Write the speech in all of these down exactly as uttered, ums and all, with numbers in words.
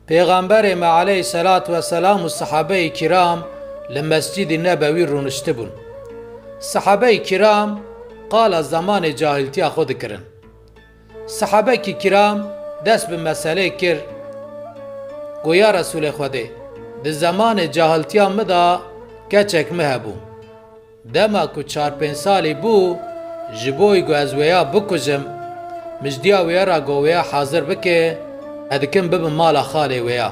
Pêxemberê me aleyhisselatu vesselam û sehabeyê kiram li Mescîdî Nebewî rûniştibûn. Sehabeyê kiram qala zemanê cahiltiya xwe dikirin. Sehabekî kiram dest bi meselê kir, got, Ya Resûlê Xwedê, di zemanê cahiltiya min de keçek min hebû. Dema ku çar pênc salî bû, ji bo ku ez wêya bikujim, min ji diya wêya re got wêya hazir bike, ez dikim bibim mala xalê wêya.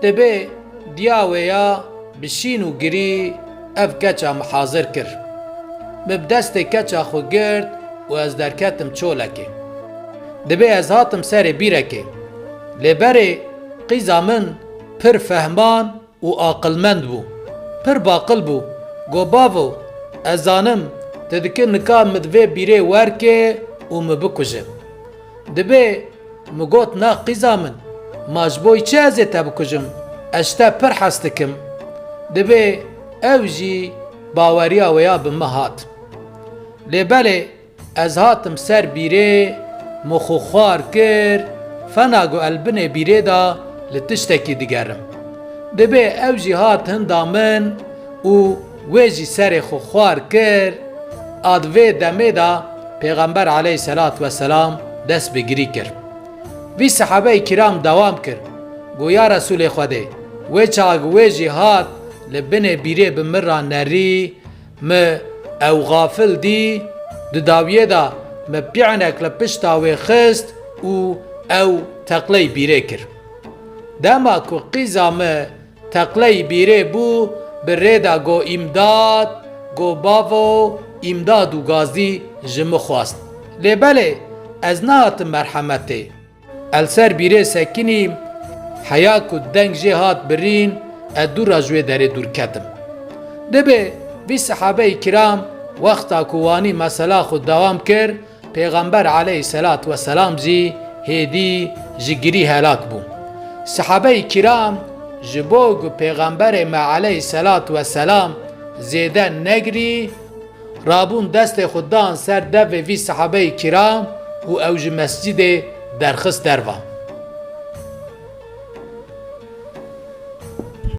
Dibê diya wêya bi şîn û girî ev keça min hazir kir. Min bi destê keça xwe girt û ez derketim çolekê. Dibê ez hatim serê bîrekê. Lê berê qîza min pir fehman û aqilmend bû. Pir baqil bû. Got, Bavo, ez zanim, tu dikî nika min di vê bîrê werke û min bikuje. Dibê min got, Na qîza min, ma ji bo çi ez ê te bikujim? Ez ji te pir hez dikim. Dibê ew jî baweriya wêya bi min hat. Lê belê, ez hatim ser bîrê, min xwe xwar kir, fena ku ez li binê bîrê de li tiştekî digerim. Dibê ew jî hat hinda min û wê jî serê xwe xwar kir, a di vê demê de Pêxember aleyhisselatu vesselam dest bi girî kir. Vî sehabeyê kiram dewam kir, got, Ya Resûlê Xwedê, wê çax wê jî hat li binê bîrê bi min re nerî, min ew xafil dî, di dawiyê de min pînek li pişta wê xist û ew teqleyî bîrê kir. Dema ku qîza min teqleyî bîrê bû, bi rê de got, Îmdad, got, Bavo, îmdad û gazî ji min xwest. Lê belê, ez nehatim merhemetê. Ez li ser bîrê sekinîm, heya ku deng jê hat birîn, ez dûra ji wê derê dûr ketim. Dibê vî sehabeyê kiram wexta ku wanî mesela xwe dewam kir, Pêxember aleyhisselatu vesselam jî hêdî ji girî helak bû. Sehabeyê kiram ji bo ku Pêxemberê me aleyhisselatu vesselam zêde negirî, rabûn destê xwe dan ser devê vî sehabeyê kiram û ew ji mescîdê derxist derva.